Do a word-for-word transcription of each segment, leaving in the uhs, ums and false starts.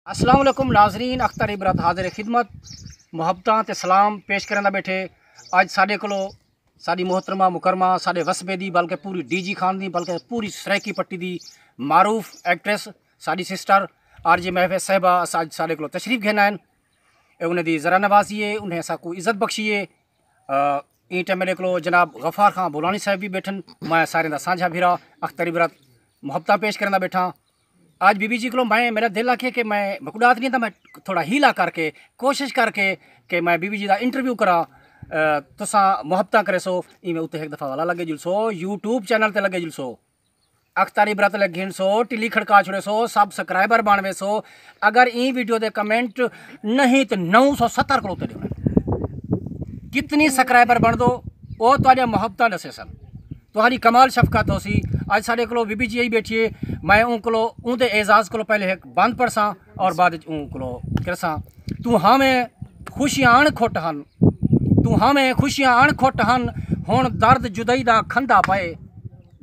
السلام علیکم ناظرین، اختر عبرت حاضر خدمت، محبتاں تے سلام پیش کریندا ٻیٹھے۔ اڄ ساݙے کولو ساݙی محترمہ مکرمہ ساݙے وسبے دی، بلکہ پوری ڈی جی خان دی، بلکہ پوری سرائیکی پٹی دی معروف ایکٹریس، ساݙی سسٹر آر جے محفوظ صاحبہ اڄ ساݙے کولو تشریف گھن آئن۔ اے انہیں دی ذرا نوازی ہے، انہیں ساکوں عزت بخشی ہے۔ ایں ٹائم میݙے کولو جناب غفار خان بولانی صاحب وی ٻیٹھن۔ میں سارے دا سانجھا بھرا اختر عبرت محبتاں پیش کریندا ٻیٹھاں۔ اڄ بی بی جی کولو میں، میݙا دل آکھے کہ میں مکڑات نہیں تاں میں تھوڑا ہیلا کر کے، کوشش کر کے کہ میں بی بی جی دا انٹرویو کراں۔ تساں محبتاں کریسو، ایویں اتے ہک دفعہ والا لڳے جلسو، یوٹیوب چینل تے لڳے جلسو، اختر عبرت لے گھنسو، ٹلی کھڑکا چھڑیسو، سبسکرائبر بݨ ویسو۔ اگر ایں ویڈیو دے کمنٹ نہیں تے نو سو ستر کلو تے ݙیوݨے، کتنی سکرائبر بݨ دو، او تہاݙیاں محبتاں ݙسیسن، تہاݙی کمال شفقت ہوسی۔ اڄ ساݙے کولو بی بی جی آئی ٻیٹھی ہے، میں اوں کولو، اوں دے اعزاز کولو پہلے ہک بند پڑھساں اور بعد وچ اوں کولو کرساں۔ توں ہاویں خوشیاں اݨ کھٹ ہن، توں ہاویں خوشیاں اݨ کھٹ ہن، ہݨ درد جدائی دا کھندا پئے،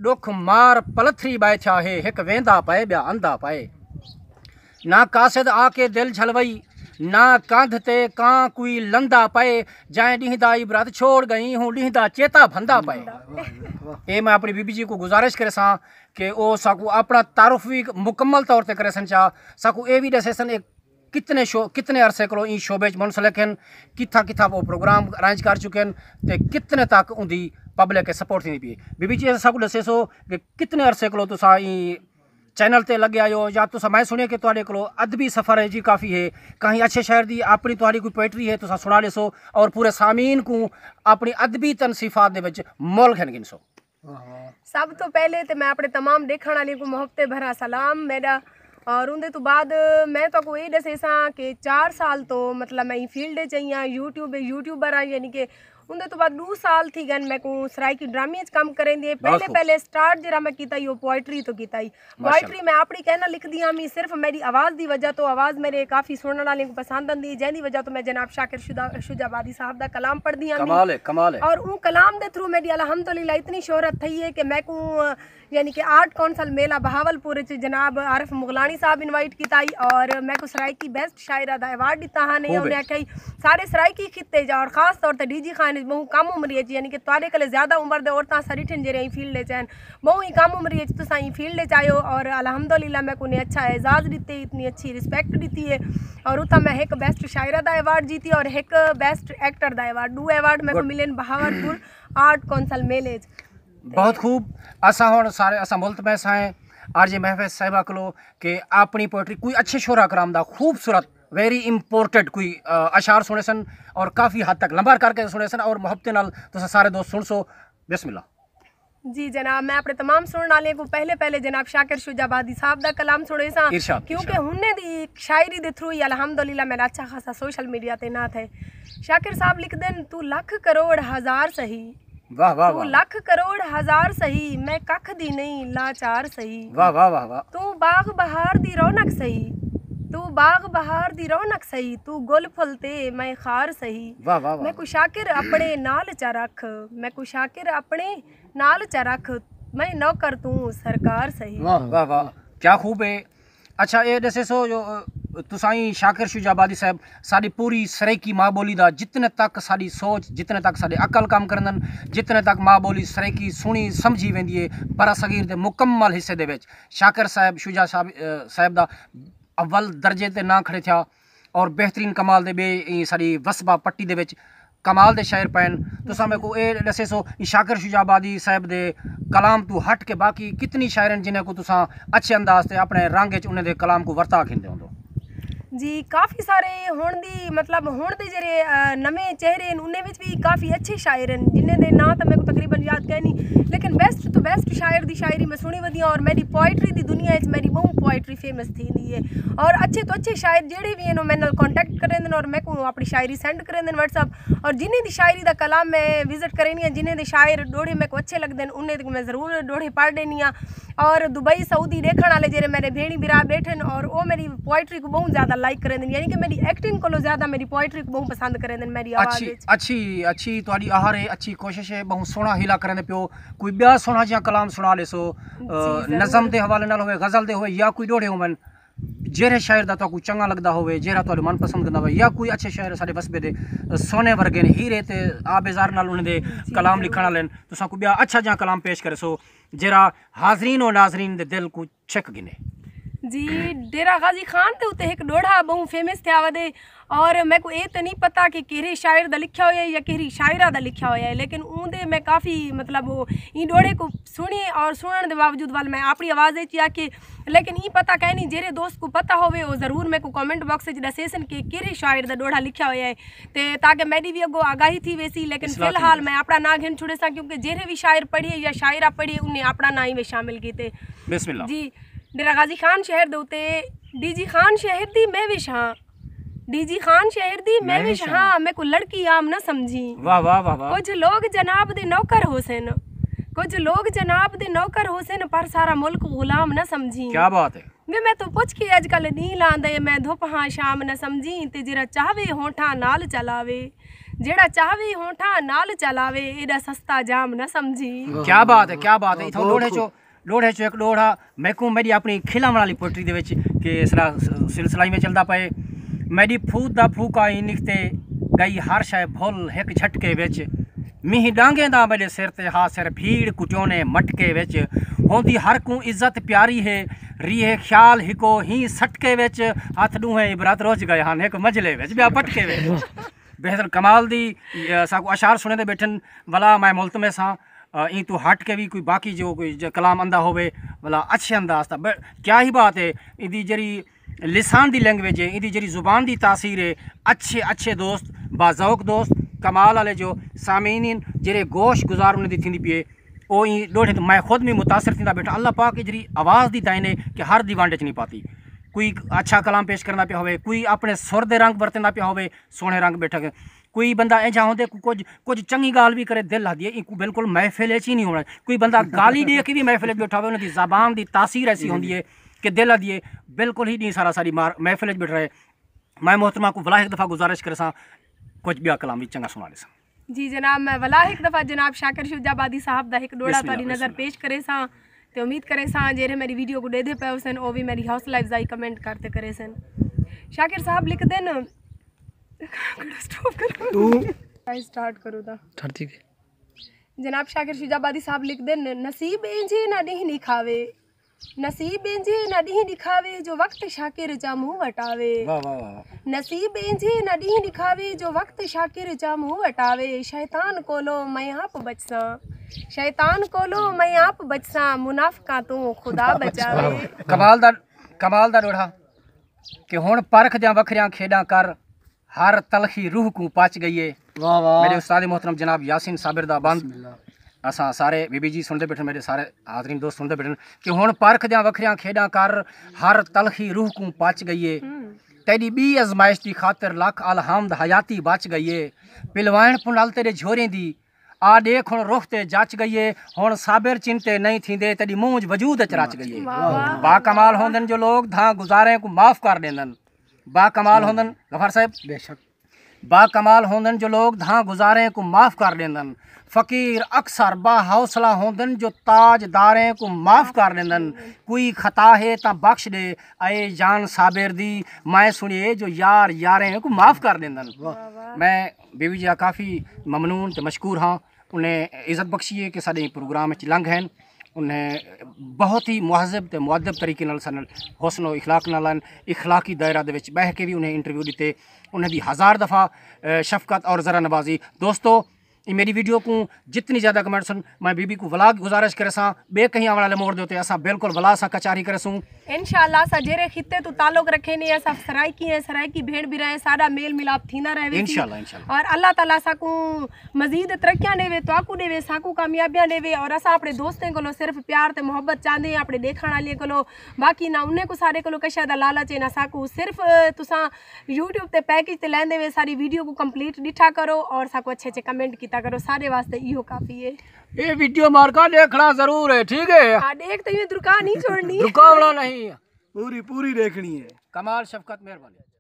ݙکھ مار پلتھری ٻائے تھیا ہے، ہک ویندا پئے ٻیا آندا پئے۔ نہ قاصد آ کے دل جھلوئی، نہ کندھ تے کاں کوئی لندا پئے، جئیں ݙینہہ دا عبرت چھوڑ ڳئیں، ہوں ݙینہہ دا چیتا بھندا پئے۔ اے میں اپݨی بی بی جی کوں گزارش کریساں کہ او ساکوں اپݨا تعارف وی مکمل طور تے کریسن چا، ساکوں اے وی ݙسیسن اے کتنے شو، کتنے عرصے کولو ایں شعبے وچ منسلک ہن، کتھاں کتھاں او پروگرام ارینج کر چکے ہن تے کتنے تک اوندی پبلک سپورٹ تھیندی پئی ہے۔ بی بی جی ساکوں ݙسیسو کہ کتنے عرصے کولو تساں ایں چینل تے لڳے آئے ہو، یا تساں، میں سݨیا کہ تہاݙے کولو ادبی سفر ہے جی کافی ہے، کہیں اچھے شاعر دی اپݨی تہاݙی کوئی پوئٹری ہے تساں سݨا ݙیسو اور پورے سامعین کوں اپݨی ادبی تنصیفات دے وچ مول گھن گھنسو۔ سب توں پہلے تے میں اپݨے تمام ݙیکھݨ والیاں کوں محبت بھرا سلام میݙا۔ اور اوندے توں بعد میں تہاکوں اے ݙسیساں کہ چار سال توں، مطلب، میں ایں فیلڈ اچ آئی ہاں، یوٹیوب، یوٹیوبر آں، یعنی کہ اوندے توں بعد ݙو سال تھی ڳئن میکوں سرائیکی ڈرامے اچ کم کریندے۔ پہلے پہلے سٹارٹ جیڑھا میں کیتا ہئی او پوئٹری توں کیتا ہئی۔ پوئٹری میں اپݨی کائنا لکھدی ہامی، صرف میݙی آواز دی وجہ توں، آواز میݙے کافی سݨݨ والیاں کوں پسند آندی، جیندی وجہ توں میں جناب شاکر شجاع شجاع آبادی صاحب دا کلام پڑھدی ہامی۔ کمال ہے، کمال ہے۔ اور اوں کلام دے تھرو میݙی الحمدللہ اتنی شہرت تھئی ہے کہ میکوں، یعنی کہ آرٹ کونسل میلہ بہاولپور اچ جناب عارف مغلانی صاحب انوائٹ کیتا ہئی اور میکوں سرائیکی بیسٹ شاعرہ دا ایوارڈ ݙتا ہا نے۔ انہیں آکھیا ہئی سارے سرائیکی خطے اچ اور خاص طور تے ڈی جی خان اچ ٻہوں کم عمری اچ، یعنی کہ تہاݙے کولے زیادہ عمر دے عورتاں اساں ݙٹھن جیڑھیاں ایں فیلڈ اچ ہن، ٻہوں ہی کم عمری اچ تساں ایں فیلڈ اچ آئے ہو اور الحمدللہ میکوں نے اچھا اعزاز ݙتے، اتنی اچھی رسپیکٹ ݙتی ہے۔ اور اتھاں میں ہک بیسٹ شاعرہ دا ایوارڈ جیتی اور ہک بیسٹ ایکٹر دا ایوارڈ، ݙو ایوارڈ میکوں ملن بہاولپور آرٹ کونسل میلے اچ۔ بہت خوب۔ اساں ہݨ سارے، اساں ملتمس ہیں آر جے محفوظ صاحبہ کولو کہ اپݨی پوئٹری، کوئی اچھے شعراء کرام دا خوبصورت، ویری امپورٹڈ کوئی، آ، اشعار سݨیسن اور کافی حد تک لمبا کر کے سݨیسن اور محبت نال تساں سارے دوست سݨسو۔ بسم اللہ۔ جی جناب، میں اپݨے تمام سݨݨ والیاں کوں پہلے پہلے جناب شاکر شجاع آبادی صاحب دا کلام سݨیساں، کیونکہ ہنیں دی شاعری دے تھرو ہی الحمدللہ میݙا اچھا خاصا سوشل میڈیا تے ناں تھئے۔ شاکر صاحب لکھدن، توں لکھ کروڑ ہزار سہی، واہ واہ واہ۔ لکھ کروڑ ہزار سہی، میں ککھ دی نئیں لاچار سہی۔ واہ واہ واہ واہ۔ توں باغ بہار دی رونق سہی، توں باغ بہار دی رونق سہی، توں گل پھل تے میں خار سہی۔ واہ واہ واہ۔ میکوں شاکر اپݨے نال چا رکھ، میکوں شاکر اپݨے نال چا رکھ، میں نوکر توں سرکار سہی۔ واہ واہ واہ، کیا خوب ہے۔ اچھا، اے ݙسیسو جو، آ، تساں ہی شاکر شجاع آبادی صاحب، ساݙی پوری سرائیکی ماں ٻولی دا جتنے تک ساݙی سوچ، جتنے تک ساݙے عقل کم کریندن، جتنے تک ماں ٻولی سرائیکی سݨی سمجھی ویندی ہے، برصغیر دے مکمل حصے دے وچ شاکر صاحب، شجاع صاحب، آ، صاحب دا اول درجے تے ناں کھڑے تھیا اور بہترین کمال دے ٻئے ایں ساݙی وسبا پٹی دے وچ کمال دے شاعر پئن۔ تساں میکوں اے ݙسیسو، ایں شاکر شجاع آبادی صاحب دے کلام توں ہٹ کے باقی کتنی شاعر ہن جنہیں کوں تساں اچھے انداز تے اپݨے رنگ وچ انہیں دے کلام کوں ورتا گھندے ہوندو؟ جی، کافی سارے ہݨ دی، مطلب، ہݨ دے جیڑھے، آ، نویں چہرے ہن، انہیں وچ وی کافی اچھے شاعر ہن، جنہیں دے ناں تاں میکوں تقریباً یاد کائنی، لیکن بیسٹ توں بیسٹ شاعر دی شاعری میں سݨی ودی ہاں، اور میݙی پوئٹری دی دنیا وچ میݙی ٻہوں پوئٹری فیمس تھیندی ہے۔ اور اچھے توں اچھے شاعر جیڑھے وی ہن، او میݙے نال کانٹیکٹ کریندن اور میکوں اپݨی شاعری سینڈ کریندن وٹس ایپ۔ اور جنہیں دی شاعری دا کلام میں وزٹ کرینی ہاں، جنہیں دے شاعر ݙوہڑے میکوں اچھے لڳدن، انہیں دے میں ضرور ݙوہڑے پڑھ ݙینی ہاں۔ اور دبئی، سعودی ݙیکھݨ والے جیڑھے میݙے بھیݨیں بھرا ٻیٹھن، اور او میݙی پوئٹری کوں ٻہوں زیادہ لائک کریندن، یعنی کہ میݙی ایکٹنگ کولوں زیادہ میݙی پوئٹری کوں ٻہوں پسند کریندن، میݙی آواز وچ۔ اچھی، اچھی تہاݙی آہر ہے، اچھی کوشش ہے، ٻہوں سوہݨا ہیلا کریندے پیو۔ کوئی ٻیا سوہݨا جیہاں کلام سݨا ݙیسو، آ، نظم دے حوالے نال ہووے، غزل دے ہووے یا کوئی ݙوہڑے ہوون۔ جیرھے شاعر دا تہاکوں چنگا لڳدا ہووے، جیرھا تہاݙے من پسند کندا ہووے، یا کوئی اچھے شاعر ساݙے وسبے دے سونے ورگے نے، ہیرے تے آب زر نال انہیں دے کلام لکھݨ والے ہن، تساکوں ٻیا اچھا جیہاں کلام پیش کریسو، جیرھا حاضرین و ناظرین دے دل کوں چھک گھنے۔ جی، ڈیرہ غازی خان تے اتے ہک ݙوہڑا ٻہوں فیمس تھیا ودے، اور میکوں اے تے نہیں پتہ کہ کیرھے شاعر دا لکھیا ہویا ہے یا کیرھی شاعرہ دا لکھیا ہویا ہے، لیکن اوں دے میں کافی، مطلب، او ایں ݙوہڑے کوں سݨی، اور سݨݨ دے باوجود ول میں اپݨی آواز وچ آکھے، لیکن ایں پتہ کائے نہیں، جیرھے دوست کوں پتہ ہووے او ضرور میکوں کمنٹ باکس وچ ݙسیسن کہ کیرھے شاعر دا ݙوہڑا لکھیا ہویا ہے، تے تاکہ میݙی وی اڳوں آگاہی تھی ویسی۔ لیکن فی الحال میں اپݨا ناں گھن چھوڑیساں، کیونکہ جیرھے وی شاعر پڑھیے یا شاعرہ پڑھیے، انہیں اپݨا ناں ہی وچ شامل کیتے۔ بسم اللہ۔ جی، ڈیرہ غازی خان شہر دے اتے ڈی جی خان شہر دی میں وچ ہاں۔ ڈی جی خان شہر دی میں وچ ہاں، میکوں لڑکی عام نہ سمجھی۔ واہ، واہ، واہ، واہ۔ کجھ لوگ جناب دے نوکر ہوسن، کجھ لوگ جناب دے نوکر ہوسن، پر سارا ملک غلام نہ سمجھی۔ کیا بات ہے۔ وے میتوں پچھ کے اڄ کل ݙینہہ لاندے، میں دھپ ہاں شام نہ سمجھی، تے جیڑھا چاہوے ہونٹھاں نال چلاوے، جیڑھا چاہوے ہونٹھاں نال چلاوے، ایݙا سستا جام نہ سمجھی۔ کیا بات ہے، کیا بات ہے۔ اتھوں ݙوہڑے چو، ݙوہڑے چو ہک ݙوہڑا میکوں میݙی اپݨی کھلاوݨ والی پوئٹری دے وچ کہ سرا سلسلہ ہی میں چلدا پئے۔ میݙی پھوت دا پھوکا ایں نکھتے ڳئی ہر شئے بھل ہک جھٹکے وچ۔ مینہ ݙانگیں دا میݙے سر تے ہا سر بھیڑ کٹیونے مٹکے وچ۔ ہوندی ہر کوں عزت پیاری ہے، ریہے خیال ہکو ہی سٹکے وچ۔ ہتھ ݙوہیں عبرت رُجھ ڳئے ہن ہک مجلے وچ، ٻیا پٹکے وچ۔ بہتر کمال دی، اے، ساکوں اشعار سݨیندے ٻیٹھن، ولا میں ملتمس ہاں، اے، ایں توں ہٹ کے وی کوئی باقی جو کوئی ج-، کلام آندا ہووے، ولا اچھے انداز دا، ب-، کیا ہی بات ہے، ایندی جیڑھی لسان دی لینگویج ہے، ایندی جیڑھی زبان دی تاثیر ہے، اچھے اچھے دوست، باذوق دوست، کمال والے جو سامعین ہن، جیڑھے گوش گزار انہیں دی تھیندی پئی ہے، او ایں ݙوہڑے توں میں خود وی متاثر تھیندا ٻیٹھاں۔ اللہ پاک اجری آواز دی دائنے کہ ہر دی ونڈ اچ نہیں پاتی۔ کوئی اچھا کلام پیش کرنا پیا ہووے، کوئی اپݨے سُر دے رنگ ورتیندا پیا ہووے، سوہݨے رنگ ٻیٹھا کے۔ کوئی بندہ اینجھا ہوندے، کوئی کجھ، کجھ چنڳی ڳالھ وی کرے، دل لہدی ہے، اینکوں بالکل محفل اچ ہی نہیں ہووݨا۔ کوئی بندہ گالی ݙے کے وی محفل اچ ٻیٹھا ہووے، انہاں دی زبان دی تاثیر ایسی ہوندی ہے کہ دل لہدی ہے، بالکل ہی ݙینہہ سارا ساری مار-، محفل اچ ٻیٹھا رہے۔ میں محترمہ کوں ولا ہک دفعہ گزارش کریساں، کجھ ٻیا کلام وی چنڳا سݨا ݙیساں۔ جی جناب، میں ولا ہک دفعہ جناب شاکر شجاع آبادی صاحب دا ہک ݙوہڑا بسم اللہ، تہاݙی نظر بسم اللہ۔ پیش کریساں، تے امید کریساں جیڑھے میݙی ویڈیو کوں ݙیہدے پئے ہوسن، او وی میݙی حوصلہ افزائی کمنٹ کر تے کریسن۔ شاکر صاحب لکھدن، سٹاپ کرو۔ توں سٹارٹ کرو دا۔ ٹھر تھی گئی۔ جناب شاکر شجاع آبادی صاحب لکھدن، نصیب اینجھے نہ ݙینہہ ݙکھاوے، نصیب اینجھے نہ ݙینہہ ݙکھاوے، جو وقت شاکر چا منہ وٹاوے۔ واہ، واہ، واہ، واہ۔ نصیب اینجھے نہ ݙینہہ ݙکھاوے، جو وقت شاکر چا منہ وٹاوے۔ شیطان کولو میں آپ بچساں، شیطان کولو میں آپ بچساں، منافقاں توں خدا بچاوے۔ کمال دا، کمال دا ݙوہڑا کہ ہݨ پرکھ دیاں وکھریاں کھیݙاں کر، ہر تلخی روح کوں پچ ڳئی ہے۔ واہ واہ۔ میݙے استاد محترم جناب یاسین صابر دا بند۔ بسم اللہ۔ اساں سارے بی بی جی سݨدے ٻیٹھن، میݙے سارے حاضرین دوست سݨدے ٻیٹھن کہ ہݨ پرکھ دیاں وکھریاں کھیݙاں کر، ہر تلخی روح کوں پچ ڳئی ہے۔ ہوں۔ تیݙی ٻی ازمائش دی خاطر لکھ الحمد حیاتی بچ ڳئی ہے۔ پلوائݨ پنل تیݙے جھوریں دی، آ ݙیکھ ہݨ رخ تے جچ ڳئی ہے۔ ہݨ صابر چن تے نہیں تھیندے، تیݙی مونجھ وجود اچ رچ ڳئی ہے۔ واہ واہ۔ با کمال ہوندن جو لوگ دھاں گزاریں کوں معاف کر ݙیندن۔ با کمال ہوندن غفار صاحب۔ بے شک۔ با کمال ہوندن جو لوگ دھاں گزاریں کوں معاف کر ݙیندن۔ فقیر اکثر با حوصلہ ہوندن جو تاج داریں کوں معاف کر ݙیندن۔ کوئی خطا ہے تاں بخش ݙے، اے جان صابر دی، میں سݨیے جو یار یاریں کوں معاف کر ݙیندن۔ واہ واہ۔ میں بیوی جی دا کافی ممنون تے مشکور ہاں۔ انہیں عزت بخشی ہے کہ ساݙے پروگرام وچ لنگھ ہن۔ انہیں بہت ہی مہذب تے مؤدب طریقے نال ساݙے نال حسن و اخلاق نال ہن، اخلاقی دائرہ دے وچ ٻہہ کے وی انہیں انٹرویو ݙتے۔ انہیں دی ہزار دفعہ، اے، شفقت اور ذرا نوازی۔ دوستو، اے میݙی ویڈیو کوں جتنی زیادہ کمنٹس ہن، میں بی بی کوں ولا گزارش کریساں، ٻئے کہیں آوݨ والے موڑ دے اتے اساں بالکل ولا ساں کچاری کریسوں۔ انشاءاللہ اساں جیرھے خطے توں تعلق رکھے نے، اساں سرائیکی ہیں، سرائیکی بھیݨ بھرا ہیں، ساݙا میل ملاپ تھیندا رہے ویسی۔ انشاءاللہ، انشاءاللہ۔ اور اللہ تعالیٰ ساکوں مزید ترقیاں ݙیوے، تہاکوں ݙیوے، ساکوں کامیابیاں ݙیوے۔ اور اساں اپݨے دوستیں کولوں صرف پیار تے محبت چاہندے ہیں، اپݨے ݙیکھݨ آلیاں کولوں۔ باقی نہ انہیں کوں سارے کولوں کشے دا لالچ ہے، نہ ساکوں۔ صرف، اے، تساں یوٹیوب تے پیکج تے لیندے وے ساری ویڈیو کوں کمپلیٹ ݙٹھا کرو اور ساکوں اچھے اچھے کمنٹ کیتا کرو، سارے واسطے ایہو کافی ہے۔ اے ویڈیو مارکا ݙیکھݨا ضرور ہے، ٹھیک ہے؟ ہاں، ݙیکھ تے ایویں درکا نہیں چھوڑنی۔ درکاوݨا نہیں۔ پوری، پوری ݙیکھݨی ہے۔ کمال شفقت، مہربانی۔